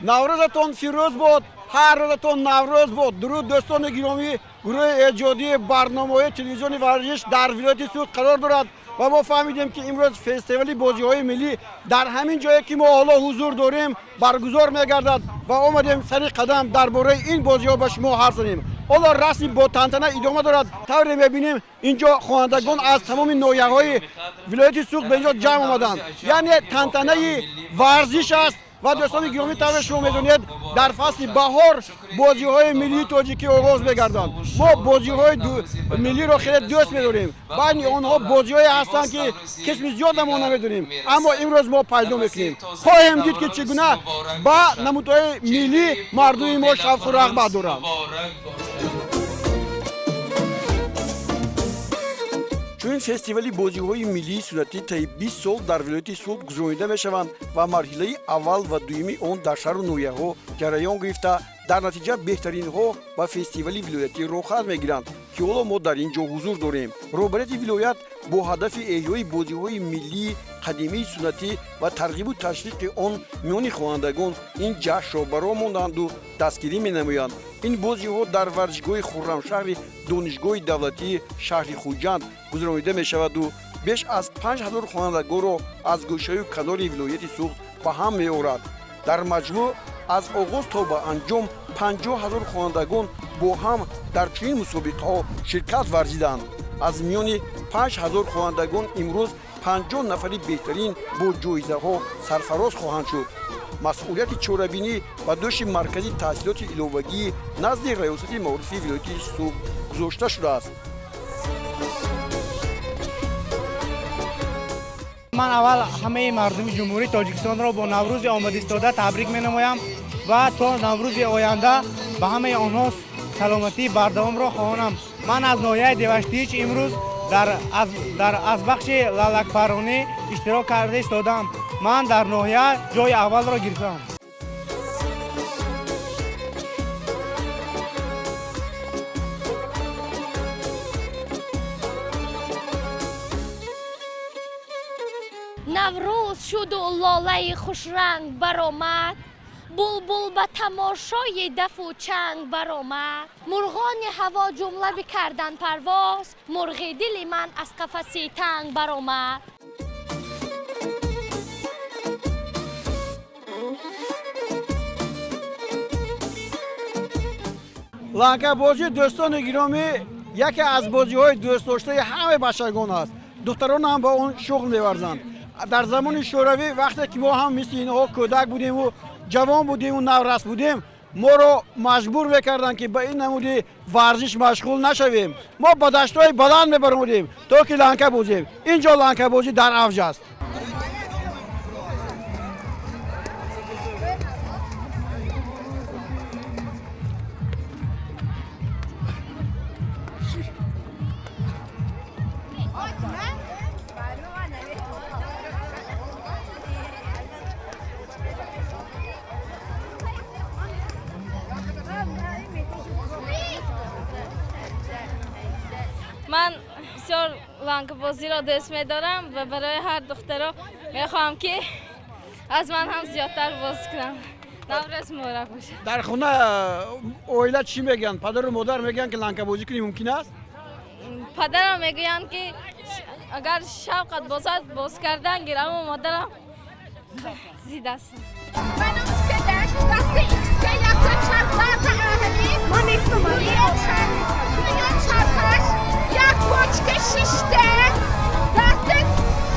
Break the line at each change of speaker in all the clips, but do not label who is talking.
Наврӯзатон фирӯз бод, ҳар рӯзатон Наврӯз бод. Дуруд, дӯстони гиромӣ! Гурӯҳи эҷодии барномаҳои телевизиони варзиш дар вилояти Суғд қарор дорад ва мо фаҳмидем, ки имрӯз фестивали бозиҳои миллӣ дар ҳамин ҷое, ки мо ҳоло ҳузур дорем, баргузор мегардад ва омадем сари қадам дар бораи ин бозиҳо ба шумо ҳарф занем. Ҳоло расми бо тантана идома дорад. Тавре мебинем, ин ҷо хонандагон аз тамоми ноҳияҳои вилояти Суғд ба ин ҷо ҷамъ омаданд, яъне тантанаи варзиш аст. Ва дӯстони гиромӣ, тавре шумо медонед, дар фасли баҳор бозиҳои миллии тоҷикӣ оғоз мегарданд. Мо бозиҳои миллиро хеле дӯст медорем. Байни онҳо бозиҳое ҳастанд, ки қисми зиёда мо намедонем, аммо имрӯз мо пайдо мекунем, хоҳем дид, ки чӣ гуна ба намудҳои миллӣ мардуми мо шавқу рағбат доранд. Чунин фестивали бозиҳои миллии суннатӣ таи 20 сол дар вилояти Суғд гузаронида мешаванд ва марҳилаи аввал ва дуюми он дар шаҳру ноҳияҳо ҷараён гирифта, дар натиҷа беҳтаринҳо ба фестивали вилоятӣ роҳхат мегиранд, ки ҳоло мо дар ин ҷо ҳузур дорем. Роҳбарияти вилоят бо ҳадафи эҳёи бозиҳои миллии қадимии суннатӣ ва тарғибу ташвиқи он миёни хонандагон ин ҷашнро ба роҳ монданду дастгирӣ менамоянд. Ин бозиҳо дар варзишгоҳи Хуррамшаҳри Донишгоҳи давлатии шаҳри Хуҷанд гузаронида мешаваду беш аз 5000 хонандагонро аз гӯшаю канори вилояти Суғд ба ҳам меорад. Дар маҷмӯъ аз оғоз то ба анҷом 50 000 хонандагон бо ҳам дар чунин мусобиқаҳо ширкат варзиданд. Аз миёни 5000 хонандагон имрӯз 50 нафари беҳтарин бо ҷоизаҳо сарфароз хоҳанд шуд. Масъулияти чорабинӣ ба дӯши Маркази таҳсилоти иловагӣ назди Раёсати маорифи вилояти Суғд гузошта шудааст.
Ман аввал ҳамаи мардуми Ҷумҳурии Тоҷикистонро бо Наврӯзи омадистода табрик менамоям ва то Наврӯзи оянда ба ҳамаи онҳо саломатии бардавомро хоҳонам. Ман аз ноҳияи Деваштич имрӯз дар аз бахши лалакпаронӣ иштирок карда истодаам. Ман дар ноҳия ҷои аввалро гирифтам.
Наврӯз шуду лолаи хушранг баромад, булбул ба тамошои дафу чанг баромад, мурғони ҳаво ҷумла бикардан парвоз, мурғи дили ман аз қафаси танг баромад.
Ланкабозӣ, дӯстони гиромӣ, яке аз бозиҳои дӯстдоштаи ҳамаи бачагон аст. Духтарон ҳам ба он шуғл меварзанд. Дар замони шӯравӣ, вақте ки мо ҳам мисли инҳо кӯдак будему ҷавон будему наврас будем, моро маҷбур мекарданд, ки ба ин намуди варзиш машғул нашавем. Мо ба даштҳои баланд мебаромадем, то ки ланка бозем. Ин ҷо ланкабозӣ дар авҷ аст.
Ман бисёр ланкабозиро дӯст медорам ва барои ҳар духтаро мехоҳам, ки аз ман ҳам зиёдтар бозӣ кунам. Наврӯз муборак бошад!
Дар хона оила чӣ мегӯянд? Падару модар мегӯянд, ки ланкабозӣ кунӣ мумкин аст?
Падарам мегӯянд, ки агар шавқат бошад, боз кардан гир, аммо модарам зид аст.
Дасти икске якта чархлата аҳами дуюм чархаш як почка шишта дасти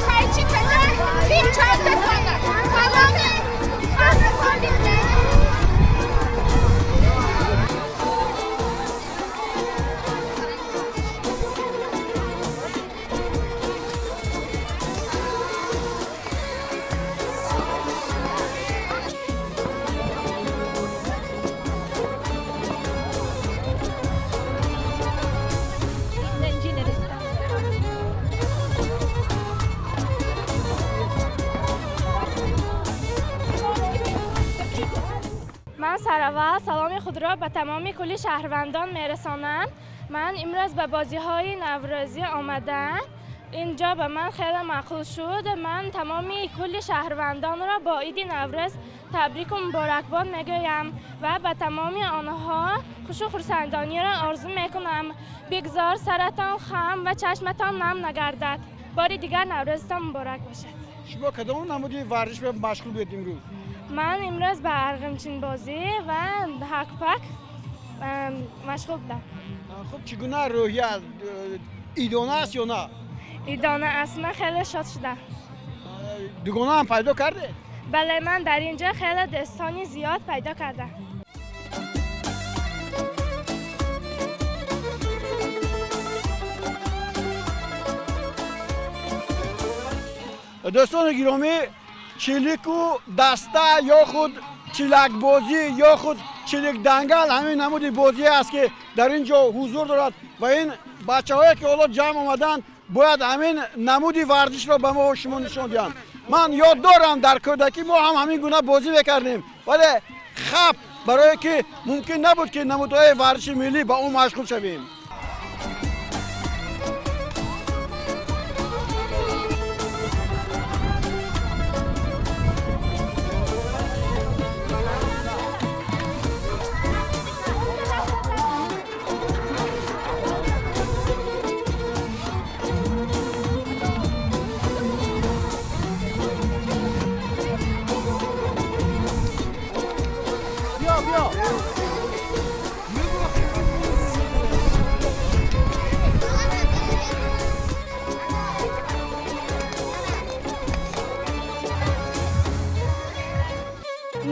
қайчи када ким чарха занад тамоми фарзандони.
Сараввал саломи худро ба тамоми кулли шаҳрвандон мерасонам. Ман имрӯз ба бозиҳои наврӯзӣ омадаам. Инҷо ба ман хеле маъқул шуд. Ман тамоми кулли шаҳрвандонро бо иди Наврӯз табрику муборакбод мегӯям ва ба тамоми онҳо хушу хурсандониро орзу мекунам. Бигзор саратон хам ва чашматон нам нагардад. Бори дигар Наврӯзтон муборак бошад.
Шумо кадом намуди варзиш ба машғул будед имрӯз?
Ман имрӯз ба арғимчинбозӣ ва ҳакпак машғул будам.
Хуб, чӣ гуна рӯҳия, идона аст ё на?
Идона аст, ман хеле шод шудам.
Дугона ҳам пайдо кардед?
Бале, ман дар ин ҷо хеле дӯстони зиёд пайдо кардам.
Дӯстони гиромӣ, чилику даста ё худ чилакбозӣ ё худ чиликдангал ҳамин намуди бозие аст, ки дар ин ҷо ҳузур дорад ва ин бачаҳое, ки ҳоло ҷамъ омаданд, бояд ҳамин намуди варзишро ба мо шумо нишон диҳанд. Ман ёд дорам, дар кӯдакӣ мо ҳам ҳамин гуна бозӣ мекардем, вале хап барое ки мумкин набуд, ки намудҳои варзиши миллӣ ба он машғул шавем.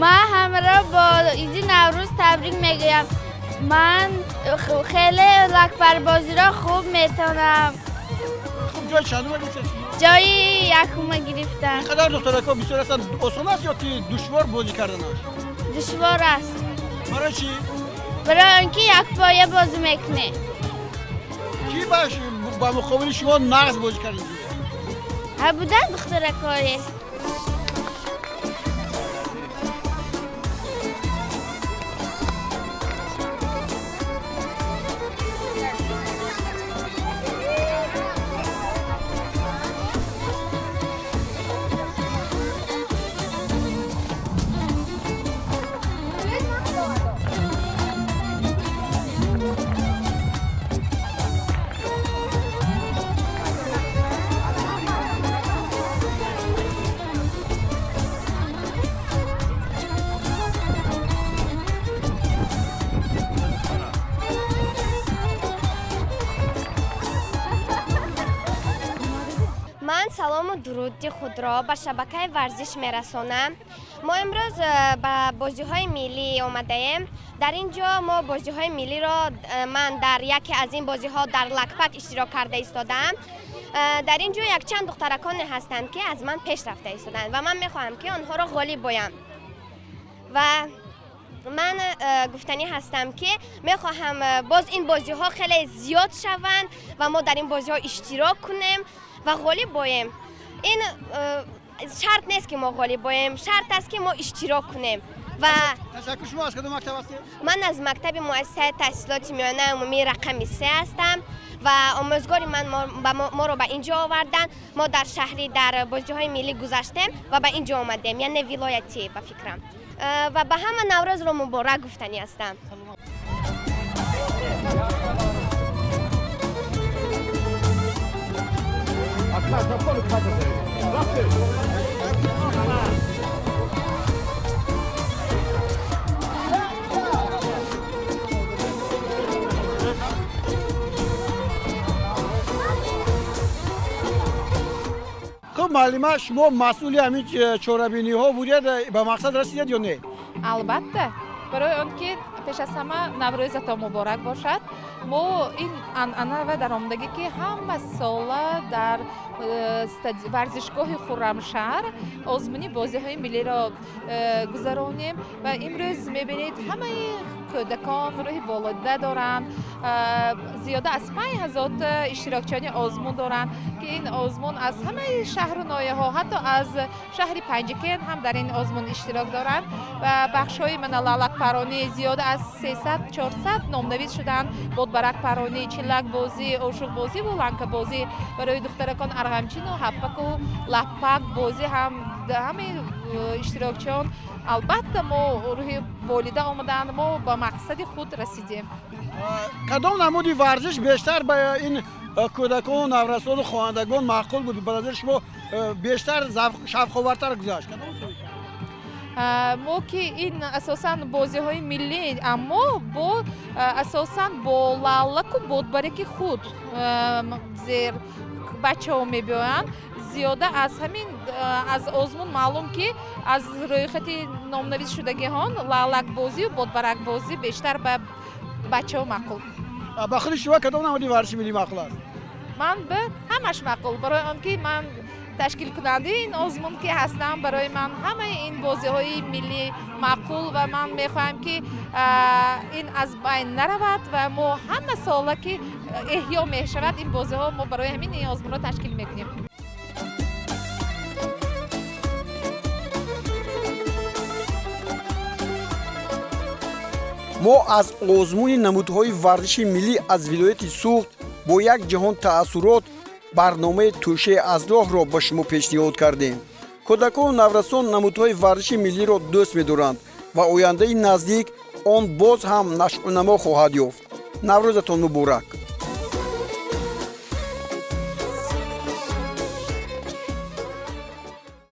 Ман ҳамаро бо иди Наврӯз табрик мегӯям. Ман хеле лакпарбозиро хуб метавонам.
Хуб, ҷои чандума гирифтед?
Ҷои якума гирифтам.
Ин қадар духтаракҳо бисёр ҳастанд, осон аст ё ки душвор бозӣ карданаш?
Душвор аст.
Барои чӣ?
Барои он ки якпоя бозӣ мекунем.
Кӣ ба муқобили шумо нағз бозӣ кард?
Ҳа, буданд духтаракҳое. Ман салому дуруди худро ба шабакаи варзиш мерасонам. Мо имрӯз ба бозиҳои миллӣ омадаем. Дар ин ҷо мо бозиҳои миллиро, ман дар яке аз ин бозиҳо дар лакпак иштирок карда истодаам. Дар ин ҷо якчанд духтараконе ҳастанд, ки аз ман пеш рафта истодаанд ва ман мехоҳам, ки онҳоро ғолиб боям. Ва ман гуфтанӣ ҳастам, ки мехоҳам боз ин бозиҳо хеле зиёд шаванд ва мо дар ин бозиҳо иштирок кунем ва ғолиб боем. Ин шарт нест, ки мо ғолиб боем, шарт аст, ки мо иштирок кунем. Ва
Ташаккур. Шумо аз кадом мактаб ҳастед?
Ман аз мактаби муассисаи таҳсилоти миёнаи умумии рақами 3 ҳастам ва омӯзгори ман моро ба ин ҷо оварданд. Мо дар шаҳрӣ дар бозиҳои миллӣ гузаштем ва ба ин ҷо омадем, яъне вилоятӣ ба фикрам. Ва ба ҳама Наврӯзро муборак гуфтанӣ ҳастам.
Хуб, муаллима, шумо масъули ҳамин чорабиниҳо будед, ба мақсад расидед ё не?
Албатта, барои он ки пеш аз ҳама Наврӯзатон муборак бошад. Мо ин анъана ва даромадагӣ, ки ҳама сола дар варзишгоҳи Хуррамшаҳр озмуни бозиҳои миллиро гузаронем ва имрӯз мебинед, ҳамаи Кӯдакон рӯҳи болоида доранд. Зиёда аз 5000 иштирокчиёни озмун доранд, ки ин озмун аз ҳамаи шаҳру ноҳияҳо, ҳатто аз шаҳри Панҷакент ҳам дар ин озмун иштирок доранд ва бахшҳои мана лалакпаронӣ зиёда аз 300-400 номнавис шуданд, бодбаракпаронӣ, чиллакбозӣ, ошуқбозиву ланкабозӣ, барои духтаракон арғамчину ҳаппаку лаппак бозӣ ҳам ҳамаи иштирокчиён. Албатта, мо рӯҳи болида омаданд, мо ба мақсади худ расидем.
Кадом намуди варзиш бештар ба ин кӯдакону наврасону хонандагон маъқул буд? Ба назари шумо, бештар шавқовартар гузашт?
Мо ки ин асосан бозиҳои миллӣ, аммо бо асосан бо лалаку бодбараки худ зер бачаҳо мебиёянд. Зиёда аз ҳамин аз озмун маълум, ки аз рӯйхати номнависшудагиҳон лалакбозию бодбаракбозӣ бештар ба бачаҳо маъқул.
Ба худи шумо кадом намуди варзиши миллӣ маъқул аст?
Ман ба ҳамаш маъқул, барои он ки ман ташкилкунандаи ин озмун ки ҳастам, барои ман ҳамаи ин бозиҳои миллӣ маъқул ва ман мехоҳам, ки ин аз байн наравад ва мо ҳама сола ки эҳё мешавад ин бозиҳо. Мо барои ҳамин ин озмунро ташкил мекунем.
Мо аз озмуни намудҳои варзиши миллӣ аз вилояти Суғд бо як ҷаҳон таассурот барномаи «Тӯшае аз роҳ»-ро ба шумо пешниҳод кардем. Кӯдакону наврасон намудҳои варзиши миллиро дӯст медоранд ва ояндаи наздик он боз ҳам нашъунамо хоҳад ёфт. Наврӯзатон муборак!